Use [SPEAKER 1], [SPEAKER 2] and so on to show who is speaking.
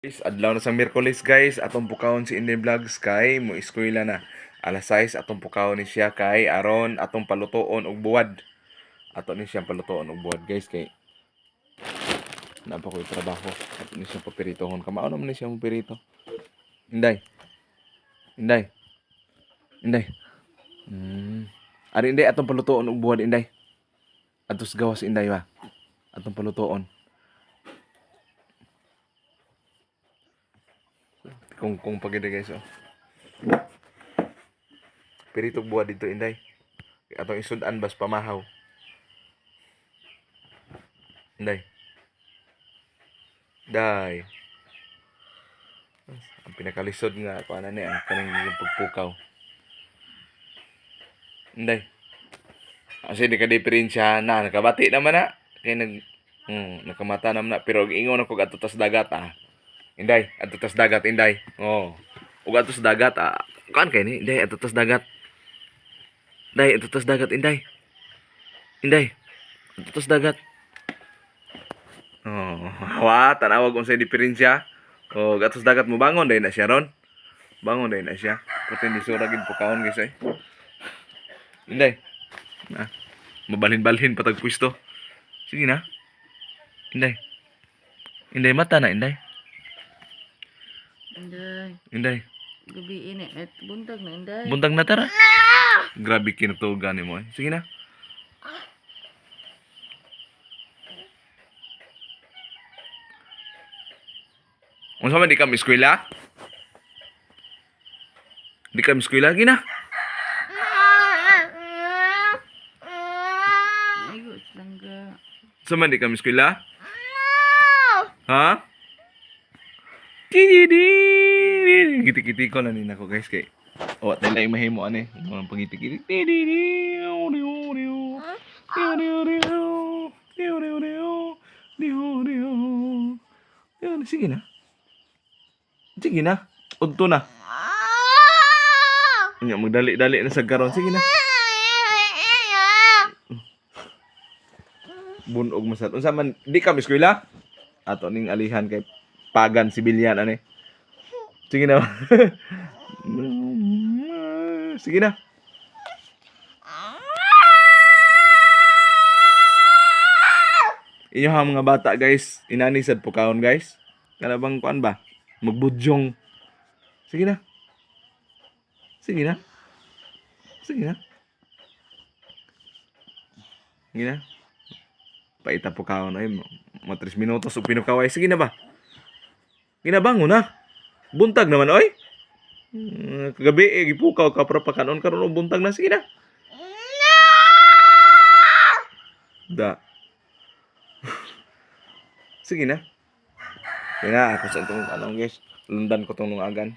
[SPEAKER 1] Guys, adlaw na sa Miyerkules, guys, atong pukawon si Inday Vlogs kay mo eskwela na. Alas 6 atong pukawon ni siya kay aron atong palutoon og buwad. Ato ni siyang palutoon og buwad, guys, kay naa pa ko'y trabaho. Ato ni siyang papiritohon. Kamao naman ni siya pirito. Inday. Inday. Inday. Ari, Inday, atong palutoon og buwad, Inday. Atos gawas, Inday, ba? Atong palutoon. Kung pagida, guys, oh. Pirito buwad dito, Inday. Atong isudan bas pamahaw. Inday. Day. Ang pinakalisod nga kuan ni ang kaning yung pagpukaw. Inday. Kasi di ka diferensya na nakabati naman na kay nag nakamata naman na, pero ingon ako adto tas dagat, ah. Inday, adto tas dagat, Inday. Oh. Ug adto sa dagat, ah. Kuan kay ni, Inday, adto tas dagat. Inday, adto tas dagat, Inday. Inday. Adto tas dagat. Oh, hawa, tanawag unsay diferensya. Oh, adto sa dagat mo bangon dai na siya ron. Bangon dai na siya. Puti ni sura gid pukawon, guys, ay. Inday. Na. Mabalhin-balhin patag pwesto. Sige na. Inday. Inday, mata na, Inday.
[SPEAKER 2] Inday.
[SPEAKER 1] Inday.
[SPEAKER 2] Gabi ini at buntag na, Inday.
[SPEAKER 1] Buntag na, tara. Grabe kinutugan ni mo, eh. Sige na. Unsa man, di ka eskwela? Di ka eskwela gina?
[SPEAKER 2] Naigo langga.
[SPEAKER 1] Unsa man, di ka eskwela? Ha? Tidi. Giti-giti ko na nina ko, guys, kay o tayo lang mahimo ani. Mo pangiti-giti. Sige na. Sige na. Udto na. Nya magdali-dali na sa karon. Sige na. Bunog masad. Unsa man, di ka eskwela? Ato ning alihan kay pagan sibilyan ani. Sige na. Sige na. Inyo ha mga bata, guys, inani sad pukawon, guys. Kana bang kuan ba? Magbudyong. Sige na. Sige na. Sige na. Sige na. Paita pukawon ay mga 3 minutos ug pinukaway. Sige na ba? Ginabangon na. Buntag naman oy. Kagabi eh, gipukaw ka para pakanon karon og buntag na. Sige na. Da. Sige na. Sige na, ako sa itong ano, guys. Lundan ko tong lungagan.